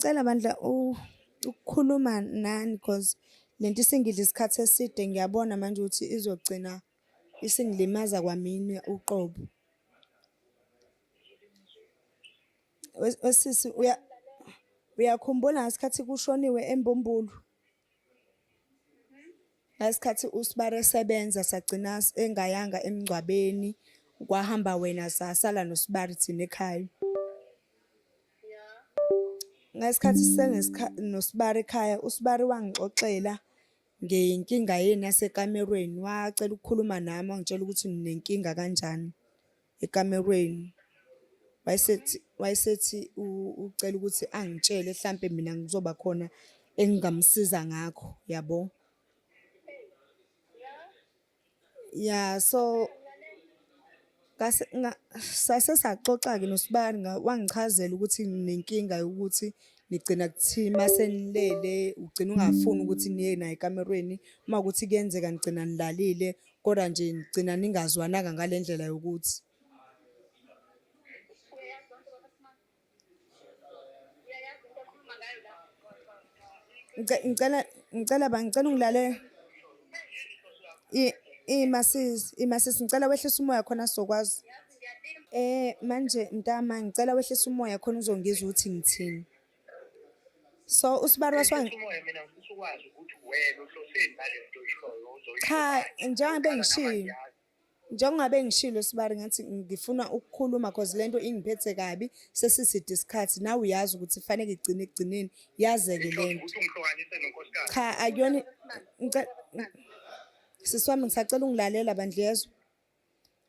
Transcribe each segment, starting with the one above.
Cela bandla ukukhuluma nani cause lento isingidla isikhathi eside ngiyabona manje ukuthi izogcina isingilimaza kwamina uqobo. Wesisi uyakhumbula ngesikhathi kushoniwe eMbumbulu? Ngesikhathi uSibari esebenza sagcina engayanga emngcwabeni, kwahamba wena sasala noSibari thina ekhaya. Ngesikhathi noSibari ekhaya, uSibari wangixoxela ngenkinga yenu yasekamerweni, wacela ukukhuluma nami wangitshela ukuthi ninenkinga kanjani ekamerweni. Wayesethi wayesethi ucela ukuthi angitshele hlampe mina ngizoba khona engingamsiza ngakho, yabo. Ya so ngase sase saxoxa-ke noSibari wangichazela ukuthi nginenkinga yokuthi nigcina kuthi mase nilele ugcina ungafuni ukuthi niye naye ekamerweni, uma kuwukuthi kuyenzeka nigcina nilalile kodwa nje nigcina ningazwananga ngale ndlela yokuthi. Ngicela ngicela ba ngicela ungilalele. Ima sisi, ima sisi ngicela wehlise umoya khona sizokwazi. Manje mntama ngicela wehlise umoya khona uzongizwa ukuthi ngithini. So usibari waswa umoya mina ngifisa ukwazi ukuthi wena uhloseni ngale nto oyishoyo uzoyisho. Cha njengoba ngishilo. Njengoba bengishilo sibari ngathi ngifuna ukukhuluma cause lento ingiphethe kabi sesiside isikhathi nawe uyazi ukuthi fanele igcine ekugcineni yazeke lento. Cha akuyona sisi wami ngisacela ungilalela bandla yezwa.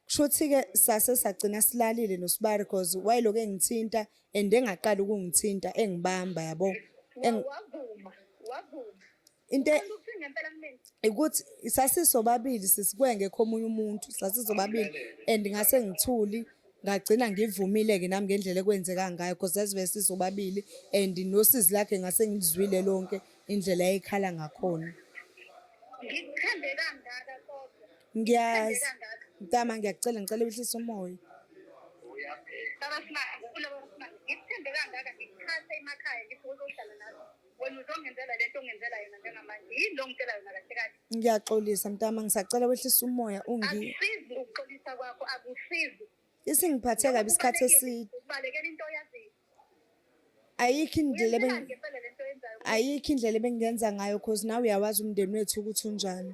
Kushuthi-ke sase sagcina silalile noSibari cause wayelokhu engithinta and engaqali ukungithinta engibamba yabo. Wavuma, wavuma. Into ukuthi sasisobabili sisi kwengekho omunye umuntu sasisobabili and ngase ngithuli ngagcina ngivumile-ke nami ngendlela ekwenzeka ngayo cause sasive sisobabili and nosizi lakhe ngase ngilizwile lonke indlela ayekhala ngakhona. Ngikuthembe kangaka kodwa. Ngiyazi. Mntama ngiyakucela ngicela wehlise umoya. Baba Simanga, baba Simanga, ngikuthembe kangaka ngikuthathe emakhaya ngithi uzohlala nathi. Wena uzongenzela lento ongenzela yona njengamanje. Yini lo ngitshela yona kahle kahle? Ngiyaxolisa mntama ngisacela wehlise umoya ungi. Akusizi ukuxolisa kwakho akusizi. Isingiphathe kabi isikhathi eside. Ubalekela into oyaziyo. Ayikho indlela Uyenzelani ngempela lento oyenzayo? Ayikho indlela ebengingenza ngayo cause nawe uyawazi umndeni wethu ukuthi unjani.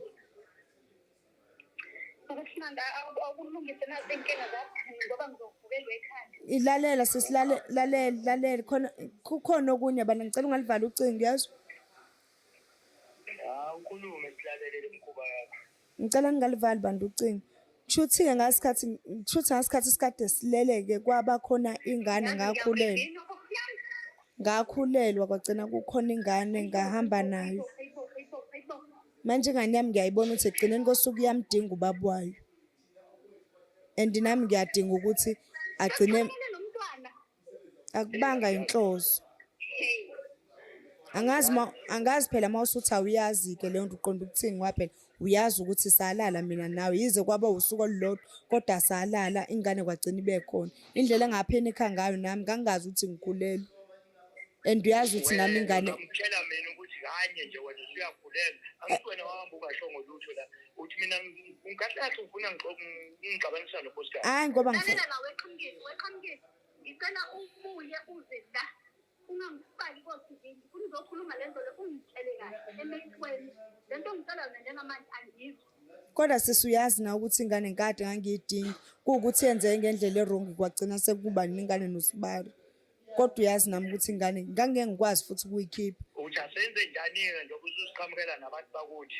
Ukusimanga awukulungise nazi inkinga zakho ngoba ngizovukelwa ekhanda. Ilalela sisi lalela lalela lalela khona kukhona okunye bana ngicela ungalivala ucingo uyezwa? Hawu ukhulume silalele lemkhuba yakho. Ngicela ningalivali bantu ucingo. Kushuthi-ke ngasikhathi kushuthi ngasikhathi sikade silele-ke kwaba khona ingane ngakhulelwa. Ngakhulelwa kwagcina kukhona ingane ngahamba nayo. Manje ingane yami ngiyayibona ukuthi ekugcineni kosuku iyamdinga ubaba wayo. And nami ngiyadinga ukuthi agcine akubanga inhloso. Angazi ma angazi phela uma usuthi awuyazi-ke leyo nto uqonda ukuthini ngoba phela uyazi ukuthi salala mina nawe yize kwaba usuku olulodwa kodwa salala ingane kwagcina ibe khona. Indlela engaphenikha ngayo nami ngangingazi ukuthi ngikhulelwe. And uyazi ukuthi nami ingane Ngitshela mina ukuthi kanye nje wena usuyakhulelwa. Angithi wena wahamba ungashongo lutho la. Uthi mina kahle kahle ufuna ngixabanisa nonkosikazi. Hayi ngoba ngifuna Lalela la weqhamukile, weqhamukile. Ngicela ubuye uze la. Ungangifaki ko-TV. Ngifuna uzokhuluma le nto le ungitshele kahle emehlweni. Le nto ongitshela yona njengamanje angiyizwa. Kodwa sisi uyazi na ukuthi ingane ngikade ngangiyidinga kuwukuthi yenzeke ngendlela erongi kwagcina sekuba nengane nosibali. Kodwa uyazi nami ukuthi ingane ngangeke ngikwazi futhi ukuyikhipha. Uthi asenze njani-ke njengoba ususiqhamukela nabantu bakuthi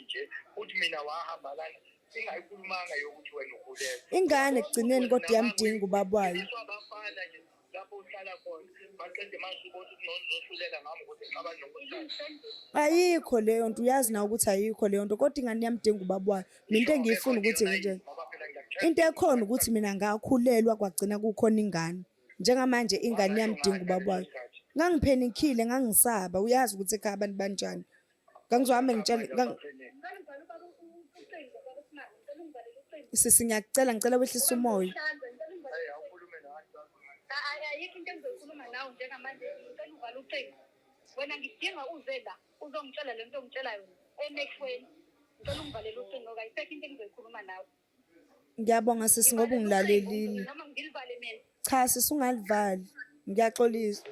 nje uthi mina wahamba lana singayikhulumanga yokuthi wena ukhulelwe. Ingane ekugcineni kodwa iyamdinga ubaba wayo. Uqiniswa abafana nje lapho uhlala khona baqede manje ubona ukuthi ngcono uzohlulela ngami ukuthi ngixabane nonkosikazi. Ayikho leyo nto uyazi nawe ukuthi ayikho leyo nto kodwa ingane iyamdinga ubaba wayo. Mina into engiyifuna ukuthi nje into ekhona ukuthi mina ngakhulelwa kwagcina kukhona ingane. Njengamanje ingane iyamdinga ubaba wayo. Ngangiphenikhile ngangisaba uyazi ukuthi ekhaya abantu banjani. Ngangizohambe ngitshele Sisi ngiyakucela ngicela wehlise umoya. ngivala ucingo. Wena ngidinga uze la uzongitshela le nto ongitshela yona emehlweni. Ngicela ungivalele ucingo kayisekho into engizoyikhuluma nawe. Ngiyabonga sisi ngoba Ngivalele ucingo, ungilalelile. Noma ngilivale mina. Cha sisi ungalivali. Ngiyaxolisa.